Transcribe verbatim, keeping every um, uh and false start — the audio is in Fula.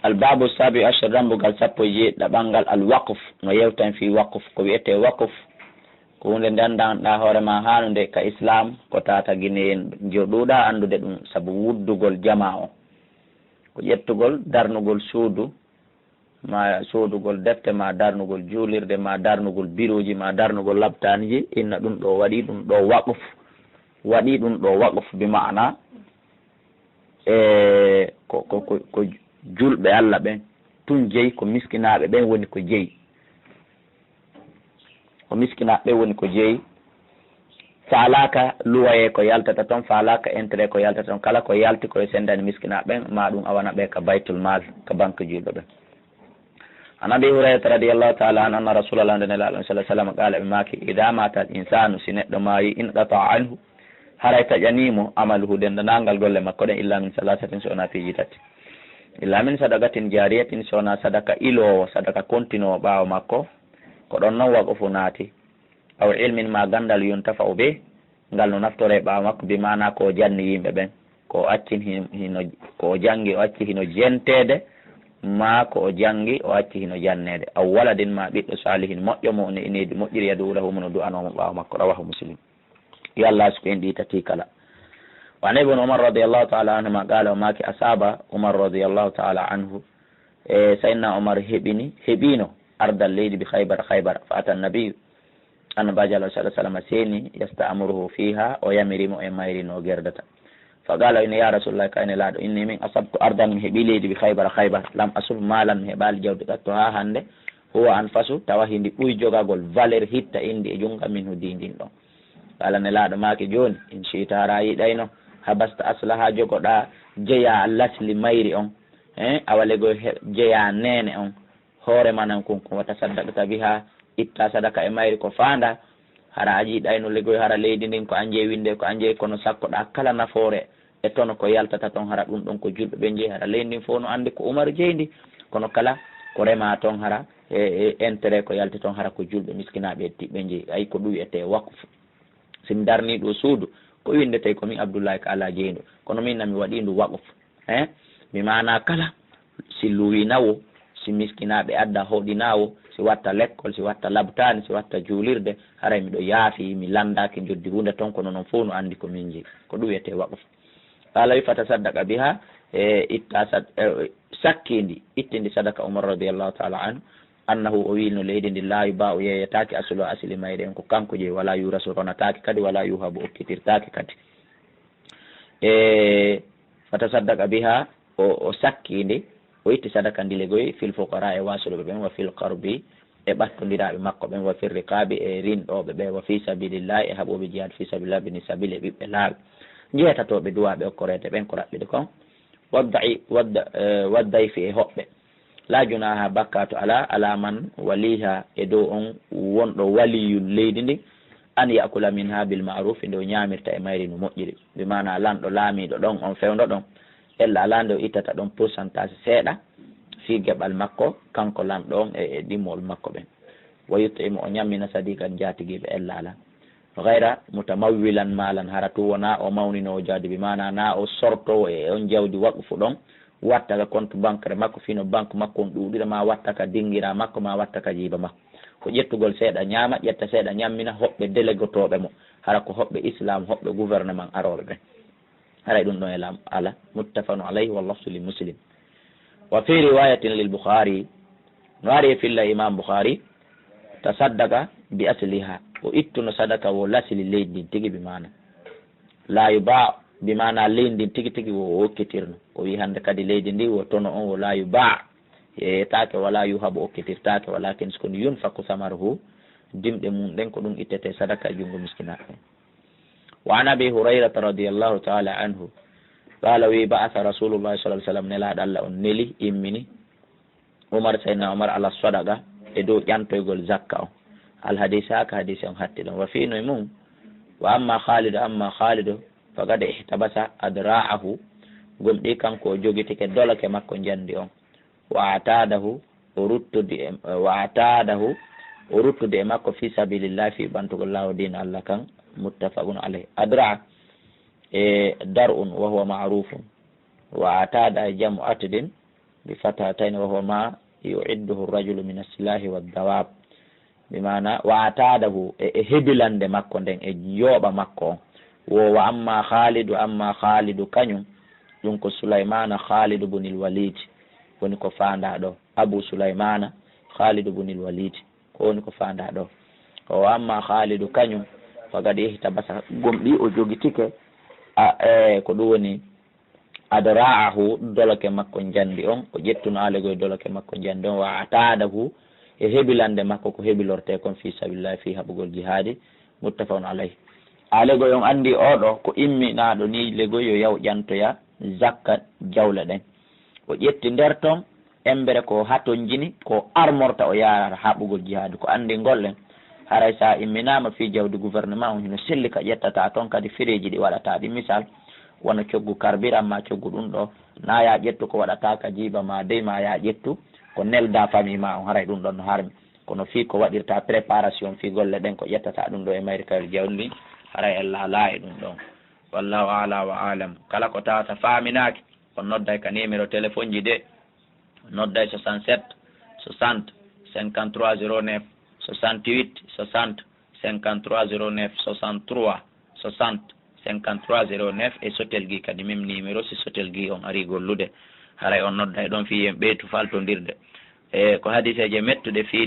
Al babu sabi ashar, dambugal sappo e jeeɗiɗaɓal ngal, al waqf, no yewtan fii waqf. Ko wi'etee waqf, ko huunde nde anndanɗaa hoore maa haanude ka Islaam, ko taatagine'en njoɗuɗaa anndude ɗum, sabu wuddugol jamaa on. Ko ƴettugol, darnugol suudu, maa soodugol defte, maa darnugol juulirde, maa darnugol birooji, maa darnugol laptaaniji, inna ɗum ɗo waɗi ɗum ɗo waqf. Waɗi ɗum ɗo waqf bi ma'ana, e, ko, ko, ko, ko julɓe Allah ɓen tun jeyi, ko miskinaaɓe ɓen woni ko jeyi. Ko miskinaaɓe ɓen woni ko jeyi. Faalaaka luwayee ko yaltata ton, faalaaka intérêt ko yaltata ton. Kala ko yalti ko e sendani miskinaaɓe ɓen, maa ɗum awana ɓe ka baytul maal, ka banque julɓe ɓen. An Abi Hurayrata radiyallahu ta'ala anhu, anna Rasulallah, nde Nelaaɗo on sallallahu alaihi wasallam, qaala, ɓe maaki, "Idha mata al insanu, si neɗɗo maayi, inqata'a anhu, haray taƴanii mo, amaluhu, dendaangal golle makko ɗen, illa min salasatin, si wonaa piiji tati. Illa min sadaqatin jariyatin, si wonaa sadaka iloowo, sadaka kontinoowo ɓaawo makko, ko ɗon non waqfu naati, aw ilmin, maa gandal, yuntafa'u bih, ngal no naftoree ɓaawo makko, bi maana ko o janni yimɓe ɓen, ko o acci hin-, hino, ko o jangi o acci hino jenteede, maa ko o jangi o acci hino janneede, aw waladin, maa ɓiɗɗo saalihin moƴƴo mo o ne'iniiɗo moƴƴiri, yad'u lahu, mo no du'anoo mo ɓaawo makko." Rawahu Muslim. Yo Allah suku en ɗi tati kala. Wa an Ibn Umar radiyallahu ta'ala anhuma qala, o maaki, asaba Umar radiyallahu ta'ala anhu, e, Sayyidina Umar heɓini, heɓino ardal leydi bi Khaybar, Khaybar, fa ata Nabi, Annabi Jalla sallallahu alaihi wasallam seeni, yasta'muruhu fiha, o yamiri mo e mayri no gerdata. Fa qala, o inni, ya Rasulullah, kay Nelaaɗo, inni min asabtu ardan, mi heɓi leydi bi Khaybar, Khaybar, lam asub malan, mi heɓali jawdi qattu haa hande, huwa anfasu, tawa hindi ɓuri jogagol valeur hitta indi e junga minhu di ndin ɗon. Qala, Nelaaɗo maaki, jooni, in shi'ta, hara a yiɗayno, habasta aslaha, jogoɗa jeya lasli mayri on, eh, awa legoy he-, jeya neene on, hoore manan kun kun, wa tasaddaqta biha, itta sadaka e mayri ko faanda, hara a yiɗayno legoy hara leydi ndin ko an jeyi winde, ko an jeyi, kono sakkoɗa kala nafoore e tono ko yaltata ton, hara ɗum ɗon ko julɓe ɓen jeyi, hara leydi ndin fof no andi ko Umar jeyi ndi, kono kala ko rema ton hara e, e intérêt ko yalti ton hara ko julɓe miskinaaɓe e tiɓɓe jeyi, ay ko ɗum wiyetee waqf. Si mi darni ɗo suudu, ko windetee ko min Abdullahi ka Alla jeyi ndu, kono min na mi waɗi ndu waqf. Eh? Mi maana kala si luwinawo, si miskinaaɓe adda hoɗinawo, si watta lekkol, si watta labtaani, si watta juulirde, haray miɗo yaafi, mi landaaki njoddi huunde ton, kono non fof no andi ko min jeyi. Ko ɗum wiyetee waqf. Qala wi, fatasaddaqa biha, e itta sad-, e sakkindi, ittindi sadaka Umar radiyallahu ta'ala anhu, annahu, o wiino leydi ndi, la yuba'u, yeeyataake, aslu, asli mayri en ko kanko jeyi, wala yurasu, ronataake kadi, wala yuhabu, okkitirtaake kadi. E fatasaddaqa biha, o, o sakkindi, o itti sadaka ndi legoy, fil fuqara, e waasuɓe ɓen, wa fil qarbi, e ɓattondiraaɓe makko ɓen, wa fir riqabi, e rinɗooɓe ɓe, wa fi sabilillahi, e haɓooɓe jihad fi sabilillah, bini sabil, e ɓiɓɓe laawi. Jeetatooɓe duwaaɓe okkoreede ɓen ko raɓɓiɗi kon. Wadda'i-, wadda-, eh, waddayfi, e hoɓɓe. La junaha, bakkaatu alaa, ala man waliha, e dow on wonɗo waliyul leydi ndin, an ya'kula minha bil ma'ruf, nde o ñaamirta e mayri no moƴƴiri. Bi maana lanɗo laamiiɗo ɗon, on fewndo ɗon, ella alaa nde o ittata ɗon pourcentage seeɗa fii geɓal makko, kanko lanɗo on e, e ɗimmol makko ɓen. Wa yut'imu, o ñammina sadiqan, njaatigiiɓe, ella alaa. Ghayra mutamawwilan malan, hara tun wonaa o mawninoowo jawdi, bi maana na o sortoowo e on jawdi waqfu ɗon, watta ka compte bancaire makko, fino banque makko on ɗuuɗira, ma watta ka dingira makko, ma watta ka jiiba makko. Ko ƴettugol seeɗa ñaama, ƴetta seeɗa ñammina hoɓɓe déléguotooɓe mo, hara ko hoɓɓe Islam, hoɓɓe gouvernement arooɓe ɓen. Haray ɗum ɗon e lam-, ala, muttafaqun alayhi, wal lafzu li Muslim. Wa fi riwayatin lil Bukhari, no ari e filla Imam Bukhari, tasaddaqa bi asliha, o ittuno sadaka wo lasli leydi ndin tigi, bi maana la yuba, bi maana leydi ndin tigi tigi wo o okkitirno. O wi hande kadi leydi ndi wo tono on, wo la yuba, yeeyetaake, wala yuhabu, okkitirtaake, walakin, kono yunfaqu samaruhu, dimɗe mum ɗen ko ɗum ittete sadaka e junngo miskinaaɓe. Wa an Abi Hurayrata radiyallahu ta'ala anhu, qala, wi, ba'atha Rasulullah sallallahu alaihi wasallam, Nelaaɗo Allah on neli, immini, Umar, Sayyidina Umar, ala sadaqa, e dow ƴantoygol zakka on. Al hadis, haka hadis on hatti ɗon. Wa fi no e mum, wa amma Khalidu, amma Khalidu, faqad ihtabasa adra'ahu, gomɗii kanko o jogitike dolake makko njandi on. Wa atadahu, o ruttudi e, wa atadahu, o ruttudi e makko fi sabilillah, fi ɓantugol laawol diina Allah kan, muttafaqun alayh. Adra, e, dar'un wa huwa ma'rufun. Wa atada jamu atdin, Bi fataha tayni wa huwa ma yu'idduhu rajulu min as-silahi wa dawab. Bi maana wa atadahu, e, e hebilande makko nden, e yooɓa makko on. Wo wa amma Khalidu, amma Khalidu kañum, ɗum ko Sulaymana Khalidu bunil Walid, woni ko faandaa ɗo. Abu Sulaymana Khalidu bunil Walid, ko woni ko faandaa ɗo. O amma Khalidu kañum, fagad ihtabasa, gomɗi o jogitike, a, e, ko ɗum woni adra'ahu, doloke makko njandi on, o ƴettuno alegoy doloke makko njandi on, wa atadahu, e hebilande makko ko hebilorte kon fi sabilillahi, fi haɓugol jihadi, muttafaqun alayhi. Alegoy on andi oɗo ko imminaaɗo ni legoy yo yaw ƴantoya zakka jawle ɗen. O ƴetti nder ton, embere ko hatonjini, ko armorta o yaarata haɓugol jihaadi, ko anndi ngol ɗen. Haray sa imminaama fii jawdi gouvernement on, hino selli ka ƴettata ton kadi fireeji ɗi waɗata ɗi. Misal, wano coggu carburant ma coggu ɗum ɗo, na ya ƴettu ko waɗata ka jiiba ma dey ma ya ƴettu, ko nelda famille ma on, haray ɗum ɗon no harmi. Kono fii ko waɗirta préparation fii golle ɗen, ko ƴettata ɗum ɗo e mayri kayol jawdi ndin, haray en laalaa e ɗum ɗon. Wallahu ala wa alam. Kala ko tawata faaminaaki, on nodday ka numéro téléphone ji ɗe. Nodday soixante-sept soixante cinquante-trois zéro neuf, soixante-huit soixante cinquante-trois zéro neuf, soixante-trois soixante cinquante-trois zéro neuf, e Sotel gi kadi, même numéro, si Sotel gi on ari gollude. Haray on nodday ɗon fii en ɓeytu faltondirde. E ko hadiseeje mettuɗe fii